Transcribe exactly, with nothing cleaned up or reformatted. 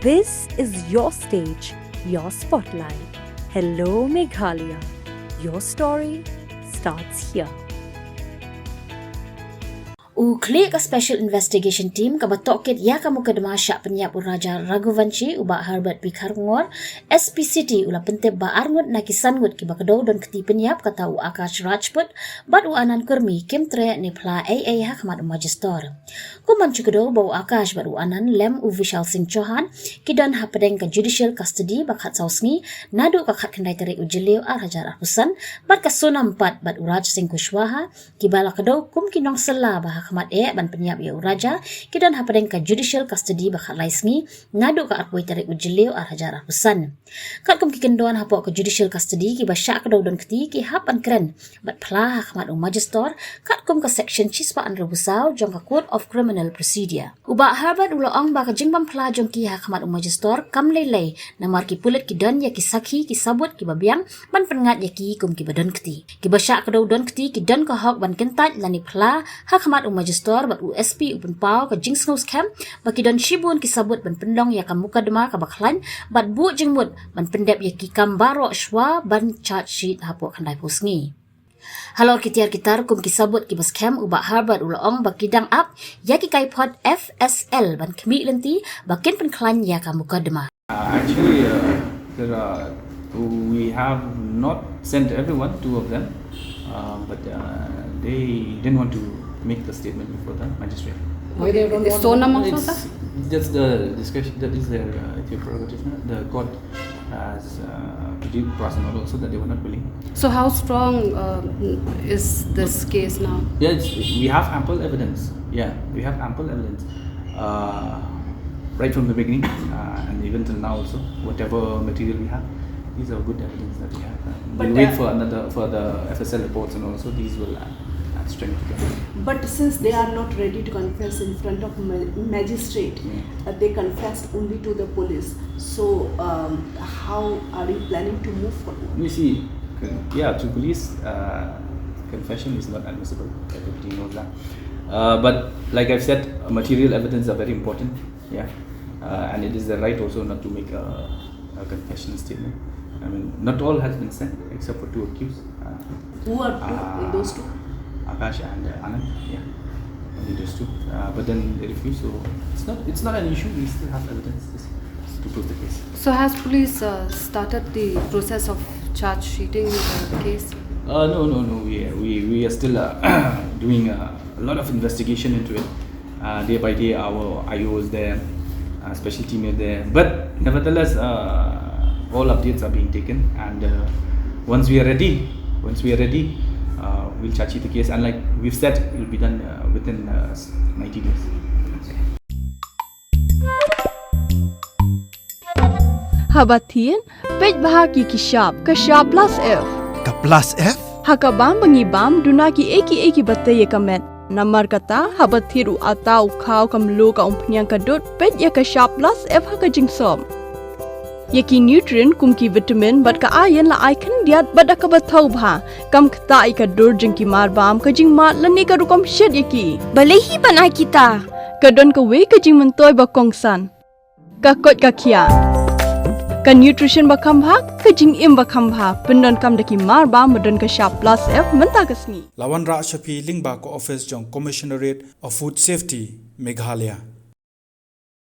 This is your stage, your spotlight. Hello, Meghalaya. Your story starts here. U khlieh ka Special Investigation Team kaba tohkit ïa ka mukadma shah pynïap u Raja Raghuvanshi, u Bah Herbert P Kharkongor, S P City, u la pyntip ba arngut na ki sanngut kiba kdew don kti pynïap, kata u Akash Rajput bad u Anand Kurmi, kim treh ne phla ei ei ha khmat u Majistor. Kum ban shu kdew ba u Akash bad u Anand lem u Vishal Singh Chauhan, ki don hapdeng ka judicial custody ba khatsaw sngi, naduh ka khatkhyndai tarik u Jylliew ar hajar arphew san, bad ka Sonam Pat bad u Raj Singh Kushwaha, kiba la kdew kum ki nongsylla ba ha khmat eh ban pynïap ïa u Raja, ki don hapdeng ka judicial custody ba khatlai sngi, naduh ka arphew tarik u Jylliew ar hajar arphew san. Katkum ki kyndon hapoh ka judicial custody, kiba shah kdew don kti ki hap ban kren bad phla ha khmat u Majistor, katkum ka section shispah hynriewphew saw jong ka Code of Criminal Procedure. U Bah Herbert u la ong ba ka jingbym phla jong ki ha khmat u Majistor kam lei lei, namar ki pulit ki don ïa ki sakhi, ki sabut kiba biang ban pynngat ïa ki kum kiba don kti. Kiba shah kdew don kti ki don ka hok ban kyntait lane phla ha khmat u Majistor bad u S P u pynpaw ka jingsngewskhem ba ki don shibun ki sabut ban pynlong ïa ka mukadma kaba khlaiñ bad buh jingmut ban pyndep ïa ki kam baroh shwa ban charge sheet hapoh khyndaiphew sngi. Halor ki tiar ki tar kum ki sabut kiba skhem, u Bah Herbert u la ong ba ki dang ap ïa ki kaiphod F S L ban khmih lynti ba kin pynkhlaiñ ïa ka mukadma. Uh, actually, uh, there are, we have not sent everyone, two of them, uh, but uh, they didn't want to make the statement before the magistrate. Why they don't want Sonam also, sir? It's just the discussion, that is their, uh, their prerogative, no? The court has uh, due process also that they were not willing. So how strong uh, is this case now? Yeah, it's, we have ample evidence. Yeah, we have ample evidence. Uh, right from the beginning, uh, and even till now also, whatever material we have, these are good evidence that we have. Uh, But, we'll wait uh, for another, for the F S L reports, and also these will add, add strength to them. But since they are not ready to confess in front of ma- magistrate, Yeah. uh, they confessed only to the police. So, um, how are you planning to move forward? You see, con- yeah, to police, uh, confession is not admissible. Everybody knows that. Uh, but like I've said, material evidence are very important. Yeah, uh, and it is the right also not to make a, a confession statement. I mean, not all has been sent except for two accused. Uh, Who are two? Uh, those two? Akash and uh, Anand. Yeah, only those two. Uh, but then they refuse. So it's not, it's not an issue. We still have evidence to prove the case. So has police uh, started the process of charge sheeting the case? Uh, no, no, no. We, we, we are still uh, doing uh, a lot of investigation into it. Uh, day by day, our I O is there, uh, special team is there. But nevertheless, uh, all updates are being taken. And uh, once we are ready, once we are ready, uh, we'll charge sheet the case. And like we've said, it will be done uh, within uh, ninety days. Haba thied, peit bha ki ki shap, ka shap plus F. Ka plus F? Ha ka bam ba ngi bam, duna ki ei ki ei kiba tei ïa ka met. Namar kata, haba thied u atta, u khaw, ka mluh, ka umphniang, ka dud, peit ïa ka shap plus F ha ka jingsop. Ïa ki nutrient kum ki vitamin bad ka iron la ai khyndiat bad da kaba thaw bha. Kam ktah ïa ka dur jong ki mar bam, ka jingmad lane ka rukom shet ïa ki. Balei hi ban ai kita? Ka don kawei ka jingmyntoi ba kongsan. Ka koit ka khiah. Ka nutrition ba kham bha, ka jingim ba kham bha, pyndonkam da ki mar bam ba don ka shap plus F mynta ka sngi. La wanrah sha phi lyngba ka office jong Commissionerate of Food Safety, Meghalaya.